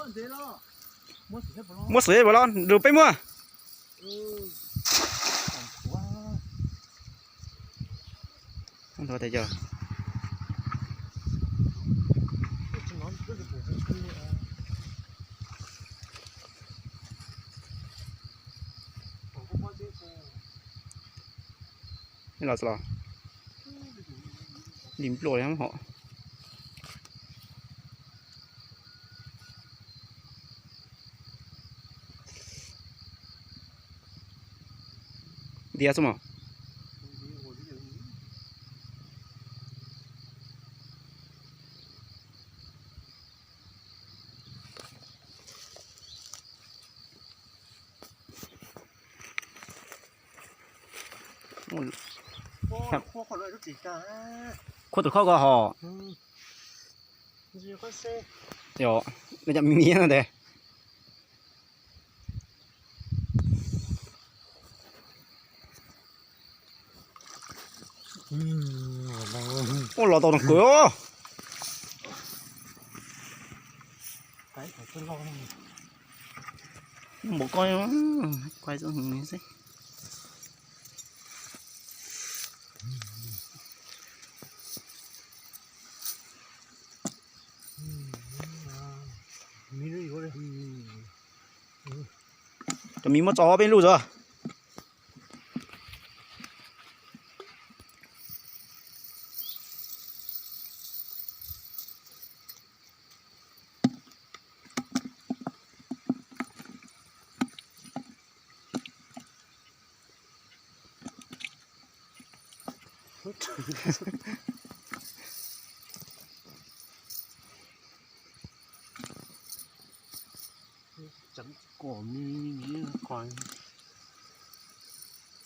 Muab xwm puas los, rau peb muab. Los los, li npluaj li hom. Ntiav xwb mog. Khuab tus khob ko hos. Yog, cov miv no ntag. Ua los tau tag kawg os. Npam ko, kuaj xwb. Cov miv muab tso peb lub zog.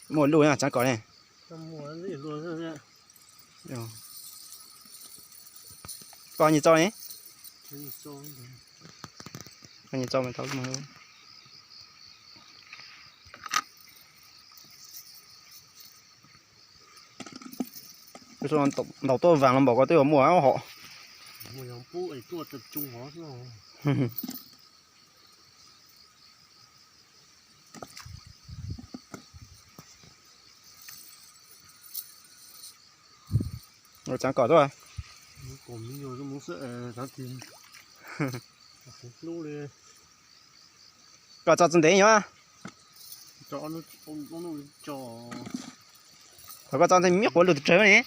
Muaj lub tseev kom ne. Koj nyias tso ne. Koj nyias tso mas tau. Ntaus tuaj vas los npaum ko twb yuav muaj hom. Tseev kom tuaj. Koj tso txog ntev nyob. Thaum koj tso ntej miv quav lug tus tsawg ne.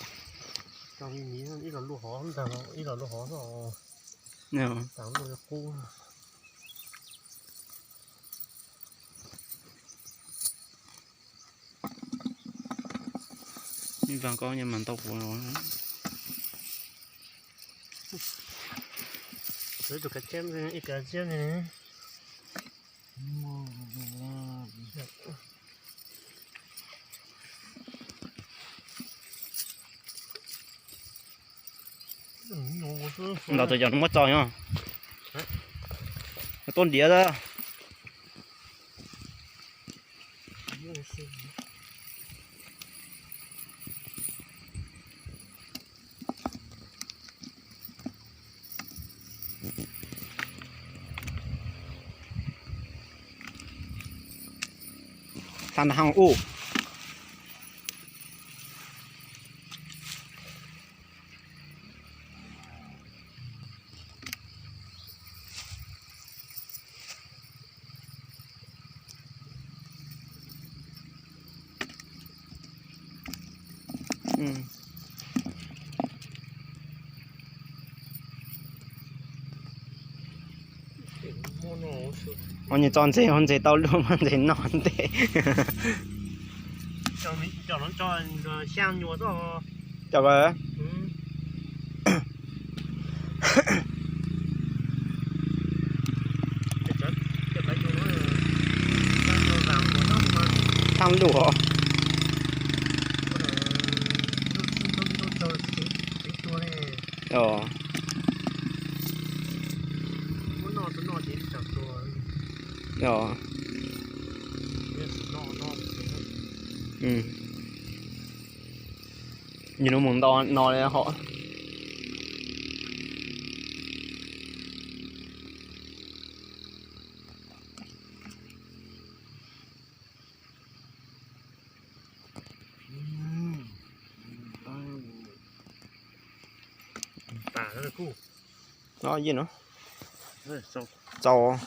Ib vas ko mas ntau qhuav los. Tus kav tseb, ib kav tseb ne. Ntaus tus yog muab tso nyob. Tuaj diav. Tha nta hau ub. Ho nyias tso ntses, ho ntses tau luaj mas ntses no ntej. Cov ko. Thaj luj os. Yus no mus nto no li hom. Yeej no. Txaus.